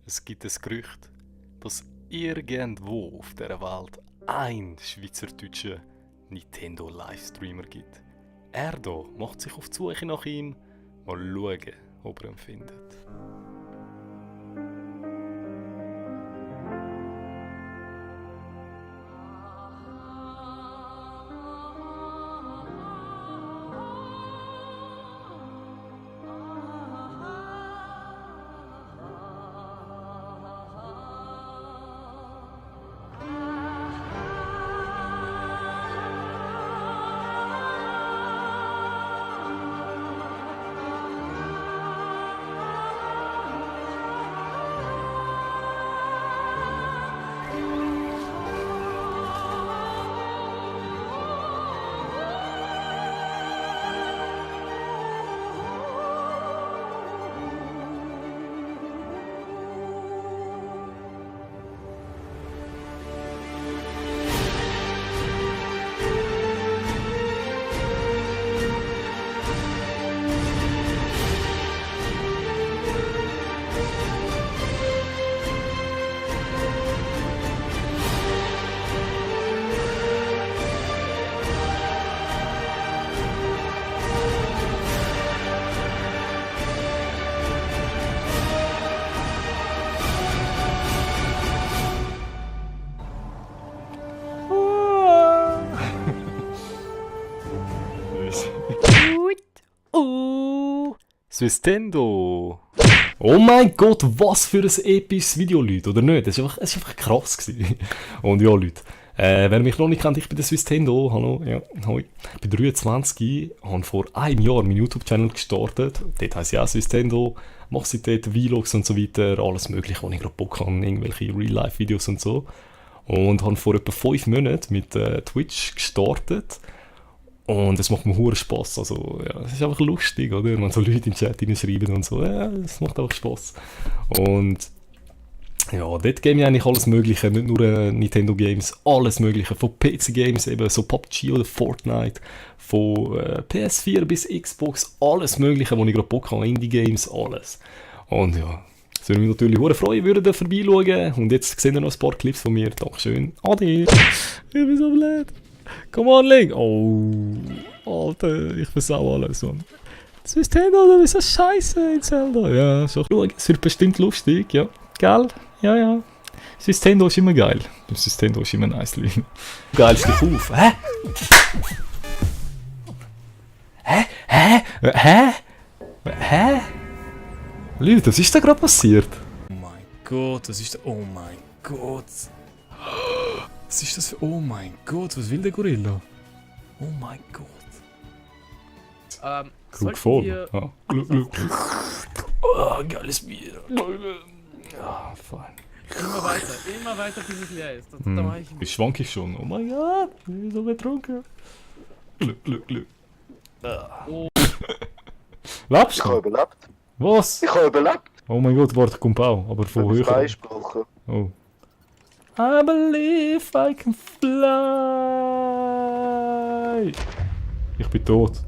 Es gibt ein Gerücht, dass irgendwo auf dieser Welt ein schweizerdeutscher Nintendo-Livestreamer gibt. Er hier macht sich auf die Suche nach ihm. Mal schauen, ob er ihn findet. Swistendo! Oh mein Gott, was für ein episches Video, Leute, oder nicht? Es war einfach krass gewesen. Und ja, Leute, wer mich noch nicht kennt, ich bin der Swistendo. Hallo, ja, hoi. Ich bin 23, habe vor einem Jahr meinen YouTube-Channel gestartet. Dort heisst ja auch Swistendo. Mache seitdem Vlogs und so weiter, alles mögliche, wo ich gerade Bock habe, irgendwelche Real-Life-Videos und so. Und habe vor etwa 5 Monaten mit Twitch gestartet. Und es macht mir hure Spass. Also, ja, es ist einfach lustig, oder? Wenn so Leute im Chat schreiben und so, ja, es macht einfach Spass. Und ja, dort game ich eigentlich alles Mögliche, nicht nur Nintendo Games, alles Mögliche. Von PC Games, eben so PUBG oder Fortnite, von PS4 bis Xbox, alles Mögliche, wo ich gerade Bock habe, Indie Games, alles. Und ja, es würde mich natürlich hure freuen, würdet ihr vorbeischauen. Und jetzt seht ihr noch ein paar Clips von mir. Dankeschön. Ade. Ich bin so blöd. Come on, Link! Oh, Alter, ich versau alles, Mann. Das ist Nintendo, das ist so scheiße in Zelda. Ja, so. Es wird bestimmt lustig, ja. Geil? Ja, ja. Das Nintendo ist immer geil. Das Nintendo ist immer nice. Geilste auf. Hä? Hä? Hä? Hä? Hä? Leute, was ist da gerade passiert? Oh mein Gott, was ist da? Oh mein Gott. Was ist das für... Oh mein Gott, was will der Gorilla? Oh mein Gott. Krug voll. Ah. Oh, geiles Bier. Ah, fein. Immer weiter, bis es leer ist. Da mach Ich schwank ich schon. Oh mein Gott, ich bin so betrunken. Glück. Oh. Lebst Ich du? habe überlebt. Was? Ich habe überlebt. Oh mein Gott, warte, kommt auch, aber Ich von habe höher. das Bein gebrochen. Oh. I believe I can fly. Ich bin tot.